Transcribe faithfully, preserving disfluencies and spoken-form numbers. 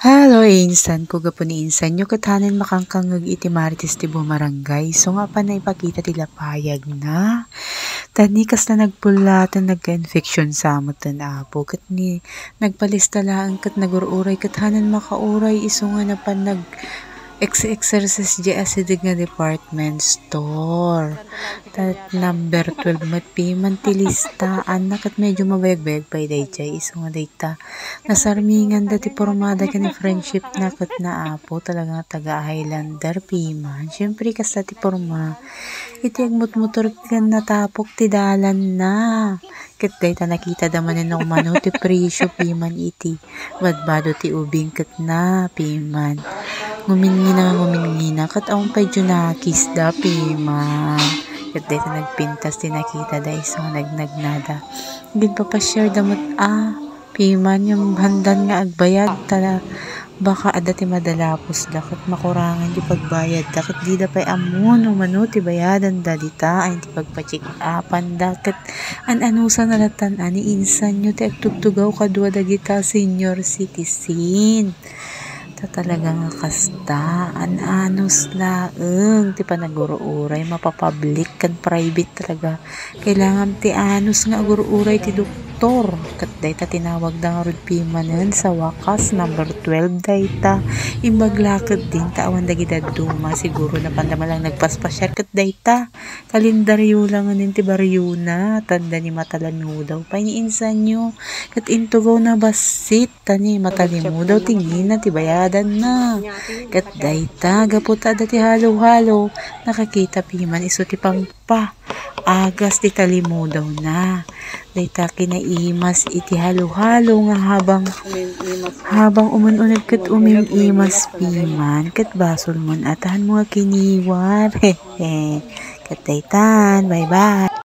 Hello, insan ko, gapu ni insanyo ket hanen makangkangngeg iti Marites ti Bumarangay. Isu nga apan naipakita ti lapayagna. Tani kasla nagpullaten, nagka-infection sa metten, Apo. Ket ni nagpalista laeng ket nagur-uray ket hanen makauray isu nga napan nag-ex-, exercise di asideg nga department store. Ta number twelve met piman ti listaanna ket medyo mabayag-bayag pay daydiay isu nga dayta. Nasarmingan da ti pormada ken ni friendship na ket na, Apo, talaga nga taga Highlander piman. Siyempre, kasta ti porma. Iti agmutmotor ken natapok ti dalanna. Ket dayta nakita da manen no mano ti presyo piman iti badbado ti ubing ket na piman. Nguminngina nga nguminngina ket awan pay junakis da piman. Ket dayta nagpintas ti nakita da isu nga nagnagnada. Ginpapasiar da met a piman yung handan nga agbayad, ta baka adda ti madalapos da ket makurangan ti pagbayad da ket dida pay ammo no mano ti bayadan da dita ay ti pagpacheck-upan da ket an-anusan na latan ani insanyo ti agtugtugaw kadua dagita senior citizen. Ta talaga nga kasta, an-anus laeng ti panagur-uray, mapapublic ken private talaga. Kailangan ti anus nga agur-uray ti doktor. Ket dayta tinawag da ngarud pimanen sa wakas, number twelve dayta. Imbag la ket din ta awan dagiti dadduma, siguro napan da man lang nagpaspasiar ket dayta. Kalendaryo lang nganin ti baryona, tanda ni matalimudaw pay ni insanyo. Ket intugaw na bassit, ta ni matalimudaw ti ngina ti bayadanna. Ket dayta, gapu ta adda ti halo-halo, nakakita piman isu ti pampa. Agas ti talimudawna. Dayta kinaimas iti halo-halo nga habang, habang umun-uneg ket umim-imas piman, ket basol mon atahan mo nga kiniwar. Ket daytan, bye-bye.